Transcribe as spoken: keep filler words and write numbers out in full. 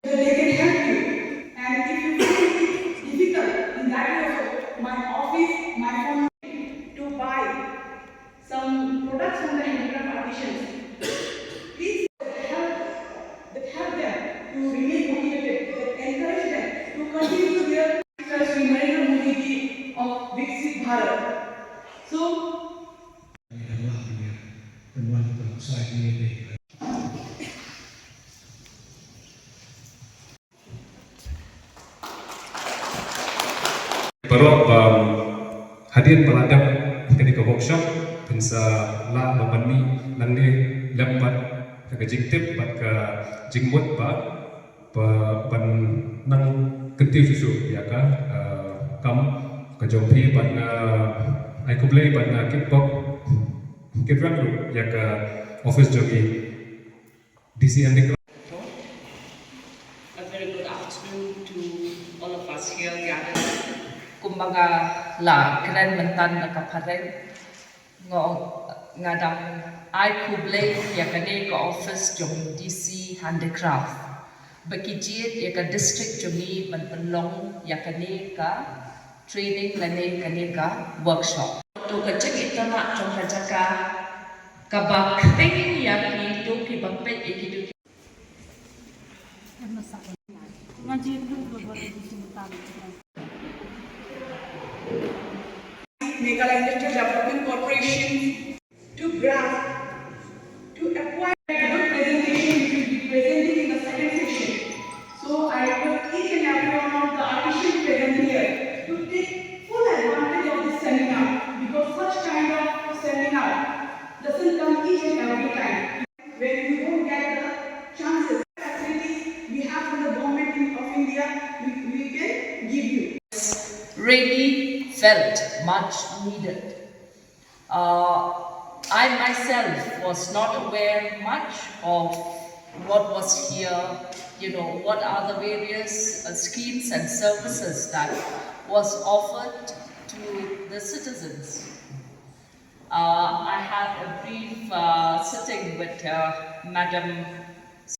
They can help you. And if you find it difficult in that way also, my office, my phone to buy some products from the handicraft artisans. Please help, that help them to remain motivated, that encourage them to continue their. Shri Narendra Modi ji of Viksit Bharat. So, Baroh ba hadien ba la dep kane ka workshop, phin sa lah ban mih nangne lem bad ka jingtip bad ka jingmut ba, ba ban nang kyntiew shuh shuh ïa ka, eh, kam ka jong phi bad nga ai khublei bad nga kyrpad kyrpad ruh ïa ka office jong i D C Handicraft. A very good afternoon to all of us here gathered. Kumba nga la kren mynta na ka phareng, nga, nga dang ai khublei ïa kane ka office jong D C Handicraft ba ki jied ïa ka district jong ngi ban pynlong ïa kane ka training lane kane ka workshop. To ka jingïatynnad jong ka jaka kaba kting ïa kito kiba peit ïa kito ki Meghalaya Literature Development Corporation to grasp, to acquire a good presentation which will be presented in the second session. So I request each and every one of the artisans present here to take full advantage of this seminar, because such kind of seminar doesn't come each and every time. When you don't get the chances, facilities we have from the government in, of India, we, we can give you. Really felt much needed. Uh, I myself was not aware much of what was here, you know, what are the various, uh, schemes and services that was offered to the citizens. Uh, I had a brief, uh, sitting with, uh, Madam